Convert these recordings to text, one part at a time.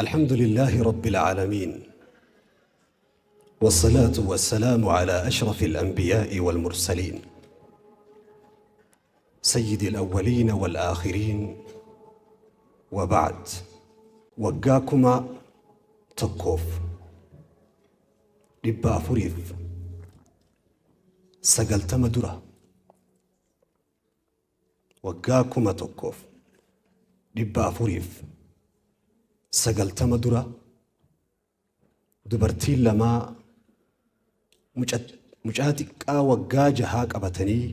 الحمد لله رب العالمين، والصلاة والسلام على أشرف الأنبياء والمرسلين، سيد الأولين والآخرين، وبعد. Waggaa 1490 dura، waggaa 1490 dura, dubartiin lamaa mucaa xiqqaa waggaa 6 qabatanii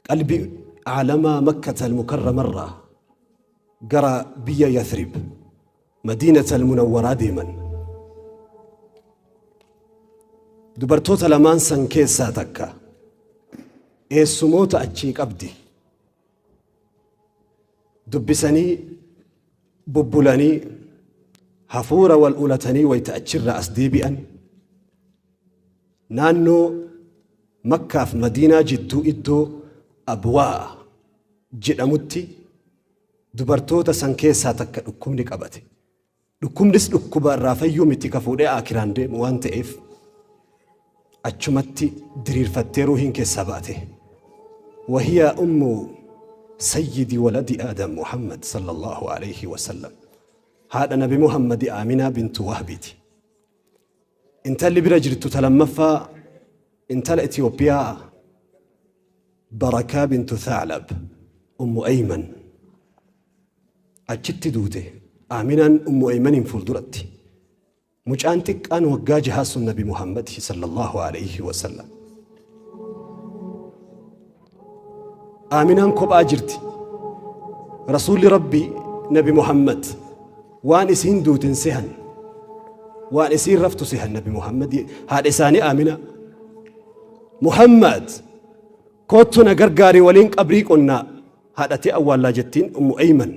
qalbii caalamaa Makkata Almukarramarraa gara biyya Yathrib, Madiinata Almunawwaraa deeman. Dubartoota lamaan san keessaa takka eessumoota achii qabdi. Dubbisanii bubbulanii hafuura wal ulatanii wayta achirraa as deebi'an, naannoo Makkaaf Madiinaa jidduu iddoo Abwaa jedhamutti dubartoota san keessaa takka dhukkubni qabate. Dhukkubnis dhukkuba irraa fayyuu miti, ka fuudhee akiraan deemu waan ta'eef achumatti diriirfattee ruuhiin keessaa baate. وهي أم سيد ولد آدم محمد صلى الله عليه وسلم. هذا نبي محمد آمنة بنت وهبتي. Intalli bira jirtu ta lammaffaa intala Itiyoophiyaa Barakaa bintu Thaclab, Ummu Ayman, achitti duute. Aaminaan Ummu Aymaniin fuulduratti. Mucaan xiqqaan waggaa 6 sun Nabi Muhammad sallallahu alayhi wasallam. Aaminaan kophaa jirti. Rasuulli Rabbi Nabi Muhammad waan isiin duuten sehan. Waan isiin raftu sehan Nabi Muhammad haadha isaanii Aamina. "Muhammad, koottu na gargaarii, waliin qabrii qonnaa, haadhatee awwaallaa," jettiin Ummu Ayman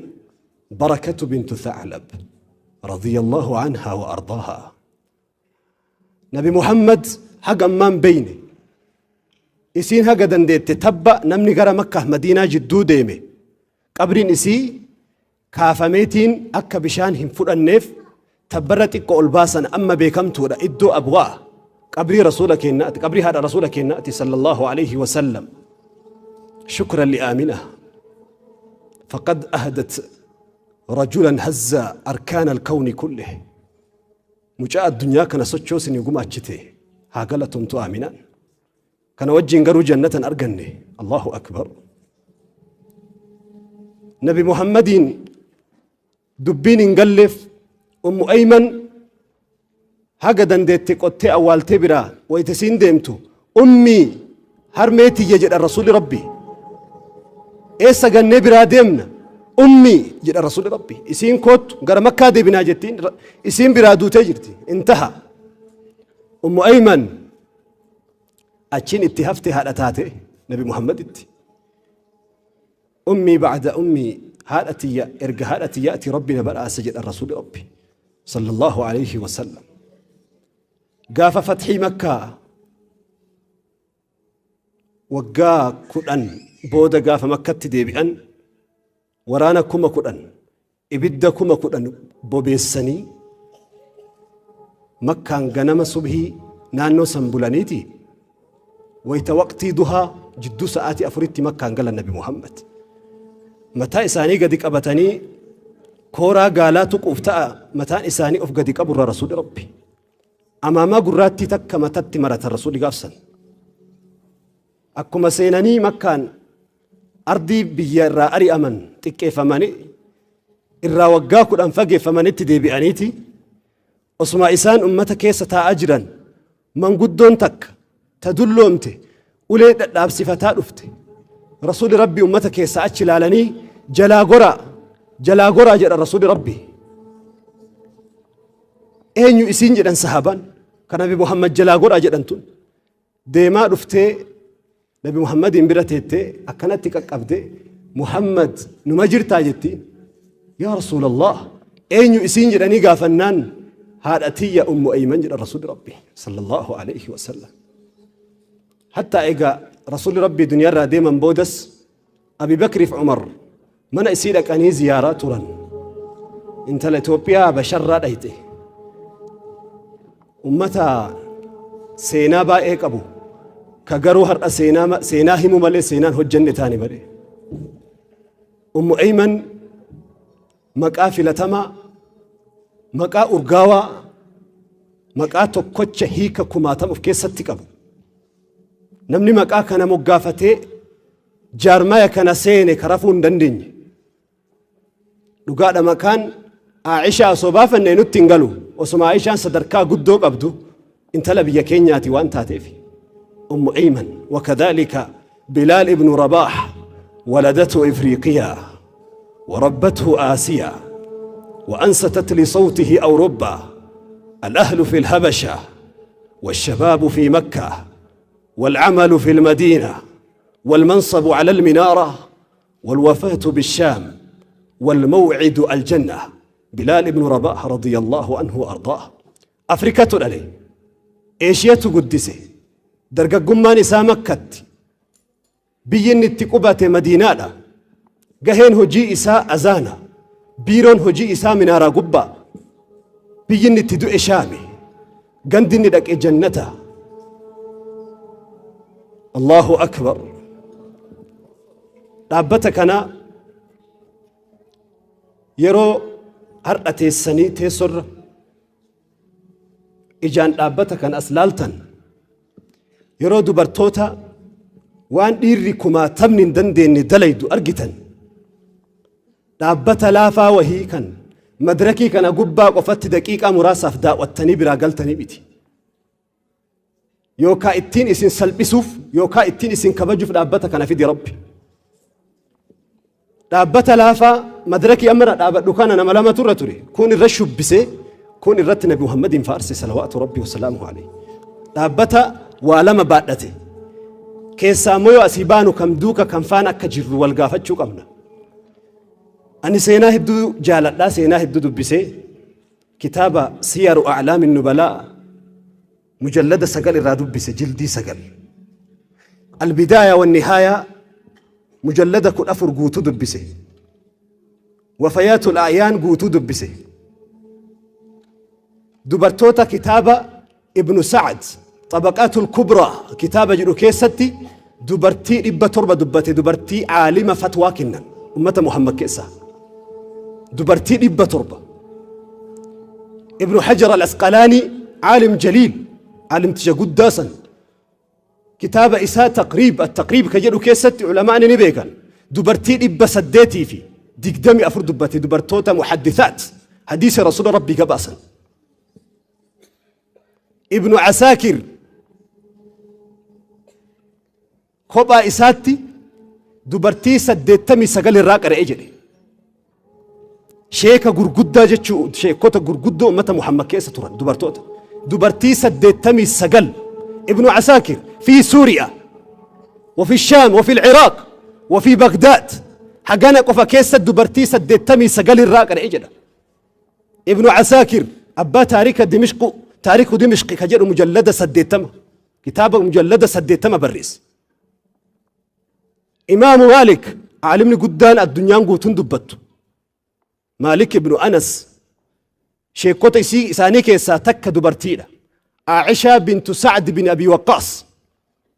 Barakatu bintu Thaclab radiyallahu anhaa wa ardaahaa. Nabi Muhammad haga ammaan beyne. Isiin haga dandeette tabba namni gara Makkaaf Madiinaa jidduu deeme qabriin isii kaafameetiin akka bishaan hin fudhanneef tabbarra xiqqoo ol baasan. Amma beekamtuudha iddoo Abwaa, qabrii rasuula keennaati, qabrii haadha rasuula keennaati sallallahu alayhi wasallam. شكرا لآمنة، فقد أهدت رجلا هز أركان الكون كله. Mucaa addunyaa kana sochoosinii gumaachite, haa galatomtu Aaminaan. Kana wajjin garuu jannatan arganne. Allahu akbar. Nabi Muhammadiin dubbiin hin galleef. Ummu Ayman haga dandeette qottee awwaaltee biraa wayita isiin deemtu, "Ummii, harmee tiyya," jedha Rasuuli Rabbi. "Eessa gannee biraa deemna, ummii?" jedha Rasuuli Rabbi. Isiin, "Koottu, gara Makkaa deebinaa," jettiin. Isiin biraa duutee jirti. Intaha. Ummu Ayman achiin itti hafte, haadha taate Nabi Muhammaditti. "Ummii ba'da ummii, haadha tiyya erga haadha tiyyaati Rabbi na badhaase," jedha Rasuuli Rabbi sallallahu alayhi wasallam. Gaafa fatxii Makkaa waggaa 10 booda, gaafa Makkatti deebi'an, waraana 10,000, ibidda 10,000 bobeessanii Makkaan ganama subhii naannoo san bulaniiti, wayta waqtii duhaa jidduu sa'aatii 4tti Makkaan galan. Nabi Muhammad mataa isaanii gadi qabatanii kooraa gaalaa tuquuf ta'a mataan isaanii of gadi qaburra. Rasuuli Rabbi amaamaa gurraattii takka matatti maratan. Rasuuli gaafsan akkuma seenanii Makkaan ardii biyya irraa ari'aman, xiqqeeffamanii irraa waggaa 10 fageeffamanitti deebi'aniiti, osuma isaan ummata keessa taa'aa jiran manguddoon takka ta dulloomte ulee dhadhaabsifataa dhufte. Rasuuli Rabbi ummata keessa achi ilaalanii, "Jalaa goraa, jalaa goraa," jedha Rasuuli Rabbi. "Eenyu isiin?" jedhan sahaabaan. Kan Nabi Muhammad "jalaa goraa" jedhan tun deemaa dhuftee Nabi Muhammadiin bira teettee akkanatti qaqqabde. "Muhammad, numa jirtaa?" jettiin. "Yaa Rasuulallah, eenyu isiin?" jedhanii gaafannaan, "Haadha tiyya Ummu Ayman," jedha Rasuuli Rabbi sallallahu alayhi wasallam. Hatta egaa Rasuulli Rabbii duniyaarraa deeman boodas Abi Bakriif Umar mana isii dhaqanii ziyaaraa turan. Intala Itoophiyaa basharraa dhayite. Ummata seenaa baay'ee qabu. Ka garuu har'a seenaa himu malee seenaan hojjenne taane malee. Ummu Ayman maqaa filatamaa, maqaa urgaawaa, maqaa tokkocha hiika kumaatama of keessatti qabu. Namni maqaa kana moggaafatee jaarmaya kana seene karafuu hin dandeenye. Dhugaadha maqaan Aishaa osoo baafannee nutti hin galu. Osuma Aishaan sadarkaa guddoo qabdu intala biyya keenyaati waan taateef. Ummu Ayman wakadhalika Bilaal ibnu Rabaah ولدته إفريقيا وربته آسيا وأنستت لصوته أوروبا. الأهل في الهبشة والشباب في مكة والعمل في المدينة والمنصب على المنارة والوفاة بالشام والموعد الجنة. بلال بن رباح رضي الله عنه وأرضاه. أفريكا عليه إيشيا قدسه درجة قمان إسا مكت بين التقوبة مدينة جهين هجي إسا أزانا بيرون هجي إسا منارة قبة بين التدو إشامي قندني لك جنته. الله أكبر. dhaabbata kana yeroo har'a teessanii teessorra ijaan dhaabbata kan as laaltan yeroo dubartoota waan dhiirri kumaatamni hin dandeenye dalaydu argitan dhaabbata laafaa wahii kan madirakii kana gubbaa qofatti daqiiqaa muraasaaf daawwattanii biraa galtanii miti. Yookaa ittiin isin salphisuuf yookaa ittiin isin kabajuuf dhaabbata kana fidi Rabbi. Dhaabbata laafaa madirakii amma dhaabadhu kana nama lamatu irra ture. Kun irra shubbisee kun irratti Nabi Muhammadiin faarse salawaatu Rabbi wasalaamuhu alayhi. Dhaabbata waa lama baadhate. Keessaa immoo yoo asii baanu kam duuka kam faana akka jirru wal gaafachuu qabna. Ani seenaa hedduu jaaladhaa, seenaa hedduu dubbisee kitaaba Siyaru A'laami Nubalaa mujallada 9 irraa dubbise, jildii 9. Albidaaya wannihaaya mujallada 14 guutuu dubbise. Wafayaatul A'yaan guutuu dubbise. Dubartoota kitaaba Ibnu Sa'ad Xabaqaatul Kubraa kitaaba jedhu keessatti dubartii 700 dubbate, dubartii caalima fatwaa kennan ummata Muhammad keessaa. Dubartii 700. Ibnu Hajar al-Asqalaani caalim jaliil caalimticha guddaa san kitaaba isaa Taqriib at-Taqriib ka jedhu keessatti ulamaani ni beekan dubartii 824 dubbate, dubartoota muhaddithaat hadiisa rasuula Rabbii gabaasan. Ibnu Asaakir kophaa isaatti dubartii 89 irraa qara'e jedhe. Sheeka gurguddaa jechuu sheekota gurguddoo ummata Muhammad keessa turan dubartoota. Dubartii 89 Ibnu Asaakir fi Suuriyaa وفي الشام وفي العراق وفي بغداد حقنا قفا كيسة dubartii 89 irraa qara'e jedha. Ibnu Asaakir abbaa taarika Dimishqu taariku Dimishqi ka jedhu mujallada 80 kitaaba mujallada 80 barreesse. Imaamu Maalik caalimni guddaan addunyaan guutuun dubbattu. Maalik ibnu Anas sheekota isii isaanii keessaa takka dubartiidha. Aishaa bintu Sa'd bin Abi Waqqaas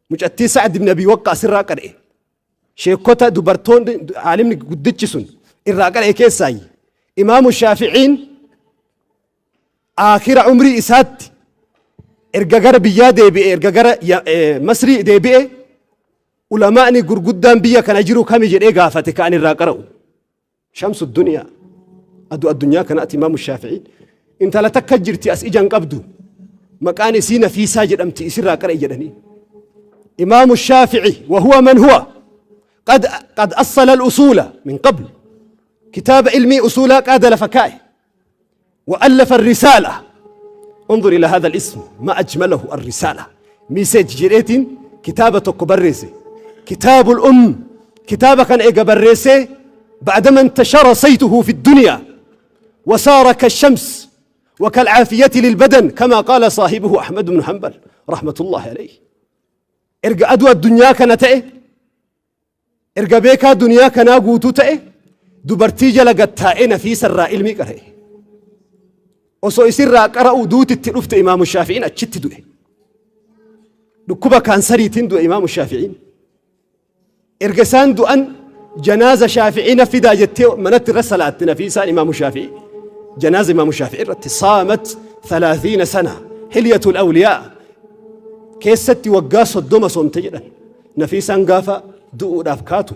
mucattii Sa'd bin Abi Waqqaas irraa qara'e. Sheekota dubartoonni caalimni guddichi sun irraa qara'e keessaayi. Imaamu Shaaficiin aakhira umrii isaatti erga gara biyyaa deebi'e, erga gara Masrii deebi'e, ulamaani gurguddaan biyya kana jiru kami jedhee gaafate ka'an irraa qara'u. Shamsu duniyaa aduu addunyaa kanaati Imaamu Shaaficiin. Intala takka jirti as ijan qabdu maqaan isii Nafiisaa jedhamti isirraa qara'e jedhanii. Imaamu Shaafici وهو من هو قد أصل الأصول من قبل كتاب علمي أصولا قاد لفكائه وألف الرسالة. انظر إلى هذا الاسم ما أجمله، الرسالة message jedheetiin كتابة بريسي كتاب الأم كتابة كان إيجا بريسي بعدما انتشر صيته في الدنيا وصار كالشمس وكالعافية للبدن كما قال صاحبه أحمد بن حنبل رحمة الله عليه. Erga aduu addunyaa kana ta'e, erga beekaa duniyaa kanaa guutuu ta'e, dubartii jala gattaa'ee Nafiisa irraa ilmii qara'e. Osoo isirraa qara'u duutitti dhufte. Imaamu Shaafi'iin achitti du'e. Dhukkuba kaansariitiin du'e Imaamu Shaafi'iin. Erga isaan du'an janaaza Shaafi'ii na fidaa jettee manatti irra salaatte Nafiisaan Imaamu Shaafi'ii. Janaaza Imaamu Shaafi'ii irratti saamat 30 sana. Hilyatul Awliyaa keessatti waggaa 30 soomte jedhan. Nafiisaan gaafa du'uudhaaf kaatu,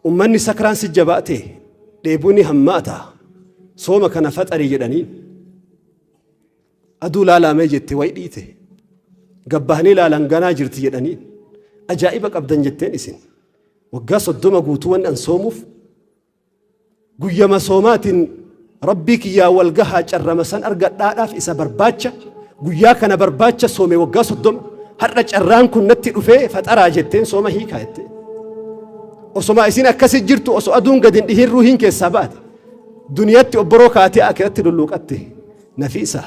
ummanni sakraan si jabaate, dheebuun hammaata, sooma kana faxarii jedhaniin. Aduu laalaamee jette, wayi dhiite. Gabbahanii laalan, ganaa jirti jedhaniin. Ajaa'iba qabdan jetteen isin. Waggaa 30 guutuu wanni an soomuuf guyyama soomaatiin Rabbii kiyyaa wal gahaa, carrama san argadhaadhaaf isa barbaacha, guyyaa kana barbaacha soome waggaa 30. Har'a carraan kun natti dhufee faxaraa jetteen, sooma hiikaa jetteen. Osoma isin akkasi jirtu, osoo aduun gadi hin dhihin ruuhiin keessaa baate. Duniyatti obboroo kaatee akiratti lulluuqatte Nafiisa.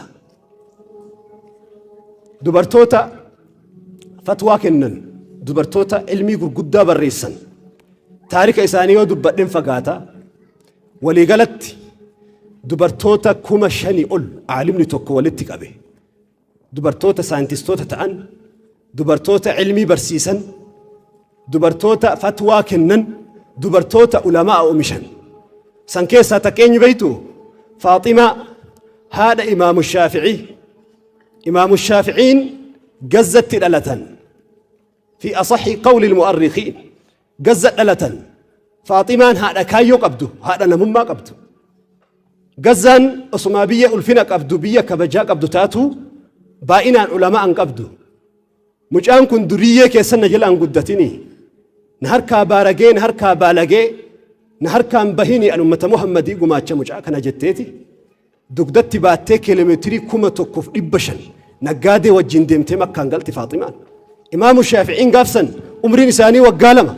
Dubartoota fatwaa kennan, dubartoota ilmii gurguddaa barreessan, taarika isaanii yoo dubbadhen fagaata. Waliigalatti dubartoota 5,000 ol aalimni tokko walitti qabe. Dubartoota saayintistoota ta'an, dubartoota ilmii barsiisan, dubartoota fatwaa kennan, dubartoota ulamaa oomishan. San keessaa takka eenyu beeytu? Faaximaa, haadha Imaamu Shaafi'ii. Imaamu Shaafi'iin Gazzatti dhalatan. في أصح قول المؤرخين Gazza dhalatan. Faaximaan haadha kaayyoo qabdu, haadha namummaa qabdu. Gazzaan osumaa biyya ulfina qabdu, biyya kabajaa qabdu taatu, baay'inaan ulamaa hin qabdu. Mucaan kun duriyyee keessan na jalaan guddatini. Na harkaa baaragee, na harkaa baalagee, na harkaan bahini, an ummata Muhammadii gumaacha mucaa kana jetteeti. Dugdatti baattee kiiloomeetirii 1500 naggaadee wajjin deemtee Makkaan galti Faaximaan. Imaamu Shaafi'iin gaafsan umriin isaanii waggaa 2.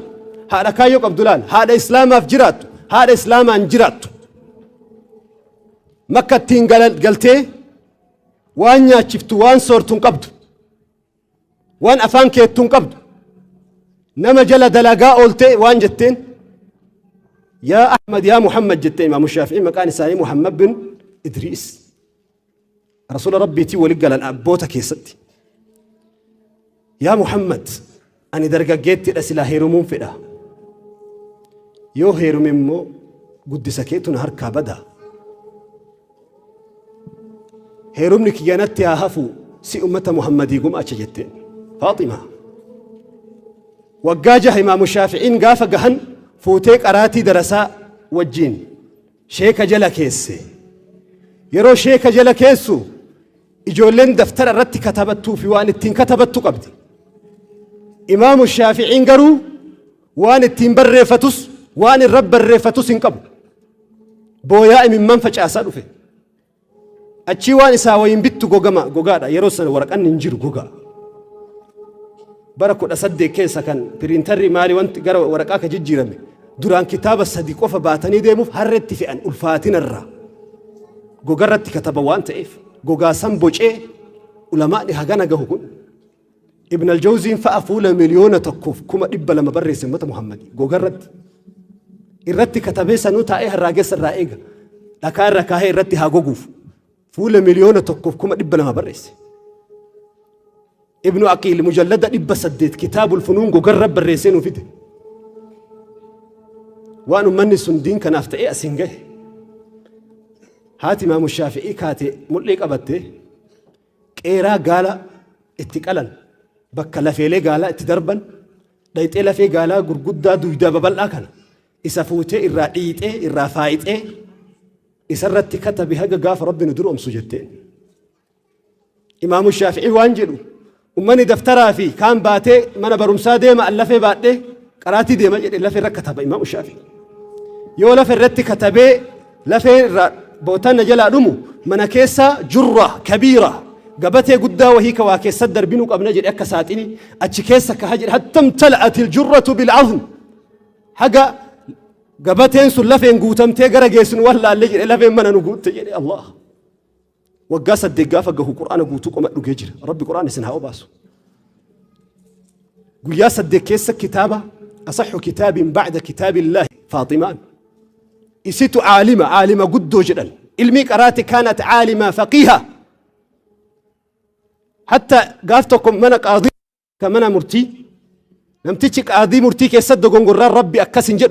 Haadha kaayyoo qabdu laal. Haadha Islaamaaf jiraattu. Haadha Islaamaan jiraattu. Makka ittiin galtee waan nyaachiftu, waan soortu hin qabdu. Waan afaan keettu hin qabdu. Nama jala dalagaa ooltee waan jetteen, "Yaa Ahmad, yaa Muhammad," jettee. Imaamu Shaafi'ii maqaan isaanii Muhammad bin Idriis. Rasuula Rabbiitii wali galan abboota keessatti. "Yaa Muhammad, ani dargaggeettidha, silaa heerumuun fedha. Yoo heerume immoo guddisa keetu na harkaa bada. Heerumni kiyya natti haa hafu, si ummata Muhammadii gumaacha," jetteen. Faaximaa. Waggaa 6 Imaamu Shaafi'iin gaafa gahan fuutee qaraatii darasaa wajjiin sheeka jala keesse. Yeroo sheeka jala keessu ijoolleen daftara irratti katabattuu fi waan ittiin katabattu qabdi. Imaamu Shaafi'iin garuu waan ittiin barreeffatus, waan irra barreeffatus hin qabu. Booyaa imimman facaasaa dhufe. Achii waan isaa wayiin bittu gogama gogaadha. Yeroo sana waraqanni hin jiru, gogaa. Bara 18 keessa kan piriintarri maali wanti gara waraqaa ka jijjiirame. Duraan kitaaba sadi qofa baatanii deemuuf harreetti fe'an ulfaatinarraa. Gogarratti kataba waan ta'eef gogaa san bocee ulamaadhi hagana gahu kun. Ibn al-Jawziin fa'a fuula 1,200,000 barreesse ummata Muhammadii gogarratti. Irratti katabee sanuu taa'ee harraageessa irraa eega. Dhakaa irra kaahee irratti haa goguuf. Fuula 1,200,000 barreesse. Ibnu Aqiil mujallada 800 Kitaabul Funuun gogarra barreessee nuu fide. Waan ummanni sun diin kanaaf ta'ee asiin gahe. Haati Imaamu Shaafi'ii kaate mul'ii qabattee qeeraa gaala itti qalan, bakka lafeelee gaalaa itti darban dhayxee, lafee gaalaa gurguddaa duydaa babal'aa kana isa fuutee irraa dhiixee, irraa faayixee, isarratti katabi haga gaafa Rabbi nu duroomsu jetteen. Imaamu Shaafi'ii waan jedhu, ummanni daftaraa fi kaan baatee mana barumsaa deema, an lafee baadhee qaraatii deema jedhe. Lafee irra kataba Imaamu Shaafi'ii. Yoo lafa irratti katabee lafee irraa bootaan na jalaa dhumu, mana keessa jurra kabiira, gabatee guddaa wahii ka waa keessatti darbinuu qabna jedhe, akka saaxini achi keessa kaha jedhe. حتى امتلأت الجرة بالعظم, haga gabateen sun lafeen guutamtee gara geessinu wallaalle jedhe, lafeen mana nu guutte jedhe. Allah, waggaa 8 gaafa gahu Qur'aana guutuu qoma dhugee jira. Rabbi Qur'aana isin haa obaasu. Guyyaa 8 keessa kitaaba أصح كتاب بعد كتاب الله. Faaximaan isitu caalima, caalima guddoo jedhan. Ilmii qaraati, كانت عالمة فقيهة. Hatta gaaf tokko mana qaadii ka mana murtii, namtichi qaadii murtii keessatti dogongorraan Rabbi akkas hin jedhu.